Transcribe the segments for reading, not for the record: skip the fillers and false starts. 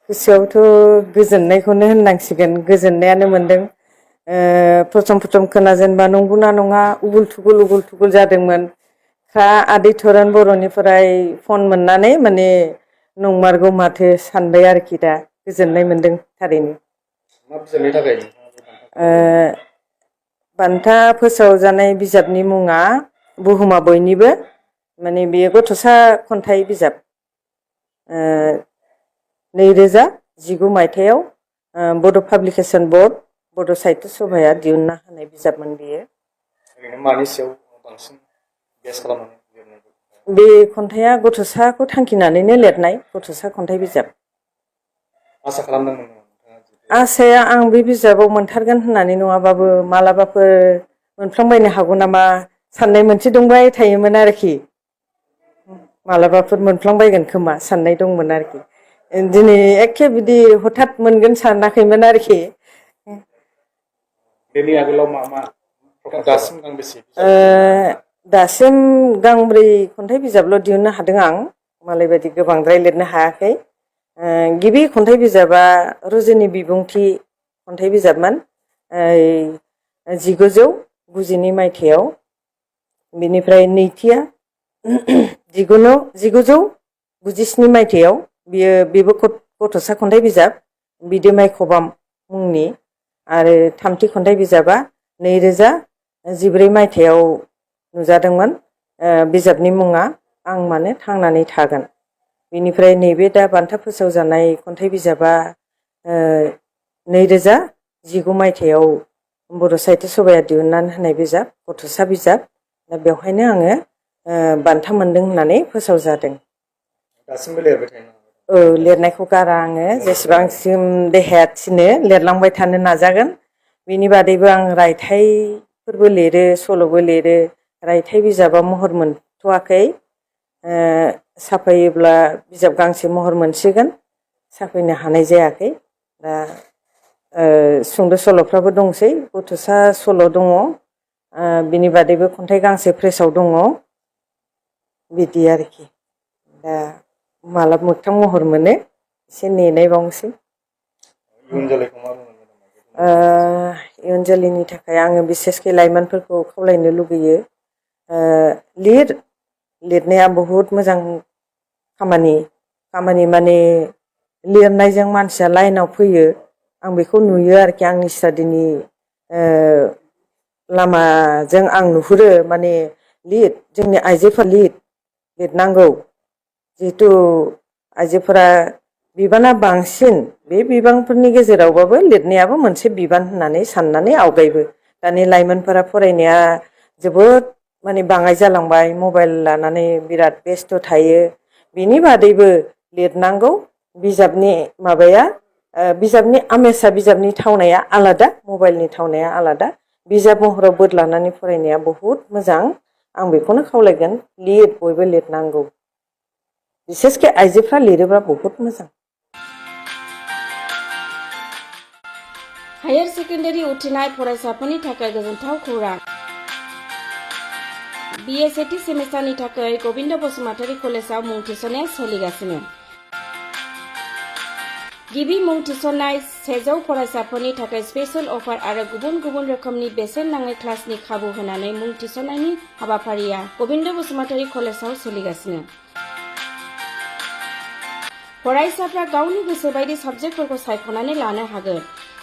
गोसोआवथ' गोजोननायखौनो होननांसिगोन, गोजोननायानो मोनदों। प्रथम खोनाजेनबा नंगौना नङा उगुल थुगुल जादोंमोन। आदै थरान बर'निफ्राय फन मोननानै माने नंमारगौ माथो सानबाय आरोखि, दा गोजोननाय मोनदों थारैनो। मा बिजाबनि थाखाय? बान्था फोसावजानाय बिजाबनि मुङा बुहुमा बयनिबो, माने बेयो गथ'सा खन्थाइ बिजाब। 2019 मायथाइयाव बड' पाब्लिकेसन बर्ड, बड' साहित्य सभाया दिहुनना होनाय बिजाबमोन बेयो। ओरैनो मानि सायाव बांसिन बेस खालामनानै लिरनाय? बे खन्थाइया गथ'साखौ थांखिनानैनो लिरनाय गथ'सा खन्थाइ बिजाब। आसा खालामदोंमोन आसाया आं बे बिजाबाव मोनथारगोन होननानै नङाबाबो मालाबाफोर मोनफ्लांबायनो हागौ नामा साननाय मोनसे दंबाय थायोमोन आरोखि। मालाबाफोर मोनफ्लांबायगोन खोमा साननाय दंमोन आरोखि। दिनै एखे बिदि हथात मोनगोन सानाखैमोन आरोखि। बेनि आगोलाव मा दासिम गांबेसे? दासिम गांब्रै खन्थाइ बिजाबल' दिहुननो हादों आं, मालाय बायदि गोबांद्राय लिरनो हायाखै। गिबि खन्थाइ बिजाबा रजनि बिबुंथि खन्थाइ बिजाबमोन, 1992 मायथाइयाव। बिनिफ्राय नैथिया 1997 मायथाइयाव, बेबो गथ'सा खन्थाइ बिजाब, बिदोमाय खबाम मुंनि। आरो थामथि खन्थाइ बिजाबा 2014 मायथाइयाव नुजादोंमोन। बिजाबनि मुङा आं मानो थांनानै थागोन। बेनिफ्राय नैबे दा बान्था फोसावजानाय खन्थाइ बिजाबा 2019 मायथाइयाव बर' साहित्य सभाया दिहुननानै होनाय बिजाब, गथ'सा बिजाब। दा बेवहायनो आङो बान्था मोनदों होननानै फोसावजादों। दासिमबो लिरबाय थायो? लिरनायखौ गारा आङो, जेसेबांसिम देहाया थिनो लिरलांबाय थानो नाजागोन। बिनि बादैबो आं रायथाइफोरबो लिरो, सल'बो लिरो। रायथाइ बिजाबा महर मोनथ'वाखै, साफायोब्ला बिजाब गांसे महर मोनसिगोन, साफायनो हानाय जायाखै। दा सुंद' सल'फ्राबो दंसै, गथ'सा सल' दङ, बिनि बादैबो खन्थाइ गांसे प्रेसाव दङ, बिदि आरोखि। दा माला मोगथां महर मोनो एसे नेनायबावनोसै। इयुन जोलैखौ मा बुंनो? इयुन जोलैनि थाखाय आङो बिसेसकै लाइमोनफोरखौ खावलायनो लुगैयो, लिरनाया बहुद मोजां खामानि माने लिरनायजों मानसिया लाइनाव फैयो। आं बेखौ नुयो आरोखि, आंनि स्टाडिनि लामाजों आं नुहुरो। माने जोंनि आइजोफोरा लिरनांगौ, जिहेथु आइजोफोरा बिबाना बांसिन, बे बिबानफोरनि गेजेरावबाबो लिरनायाबो मोनसे बिबान होननानै साननानै आवगायबो। दानि लाइमोनफोरा फरायनाया जोबोद माने बाङाय जालांबाय, मबाइल लानानै बिराद बेस्थ' थायो। बिनि बादैबो लिरनांगौ। बिजाबनि आमेजआ, बिजाबनि थावनाया आलादा, मबाइलनि थावनाया आलादा। बिजाब महराव बोदलानानै फरायनाया बहुद मोजां। आं बेखौनो खावलायगोन, बयबो लिरनांगौ। बिसेसके आइजोफ्रा लिरोब्ला बहुद मोजां। हायार सेकेन्डारि उथ्रिनाय फरायसाफोरनि थाखाय गोजोनथाव खौरां। BA सेथि सेमिस्टारनि थाखाय गबिन्द बसुमतारी कलेजाव मुं थिसननाया सोलिगासिनो। गिबि मुं थिसननाय 100 फरायसाफोरनि थाखाय स्पेशल अफार आरो गुबुन गुबुन रोखोमनि बेसेन नाङै क्लासनि खाबु होनानै मुं थिसननायनि हाबाफारिया गबिन्द बसुमतारी कलेजाव सोलिगासिनो। फरायसाफ्रा गावनि गोसो बायदि साबजेक्टफोरखौ सायख'नानै लानो हागोन।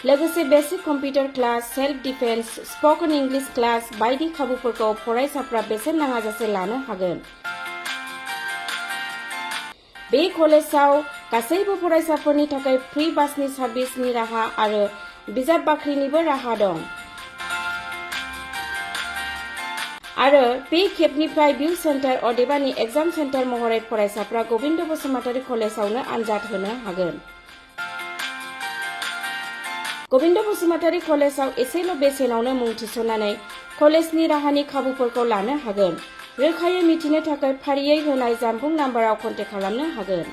लोगोसे basic computer class, self defence, spoken English class बायदि खाबुफोरखौ फरायसाफ्रा बेसेन नाङाजासे लानो हागोन। बे कलेजाव गासैबो फरायसाफोरनि थाखाय फ्रि बासनि सार्भिसनि राहा आरो बिजाब बाख्रिनिबो राहा दं। आरो बे खेबनिफ्राय भिउ सेन्टार अदेबानि एग्जाम सेन्टार महरै फरायसाफ्रा गबिन्द बसुमतारी कलेजावनो आनजाद होनो हागोन। गबिन्द बसुमतारी कलेजाव एसेल' बेसेनावनो मुं थिसननानै कलेजनि राहानि खाबुफोरखौ लानो हागोन। रोखायै मिथिनो थाखाय फारियै होनाय जानबुं नाम्बाराव कन्टेक्ट खालामनो हागोन।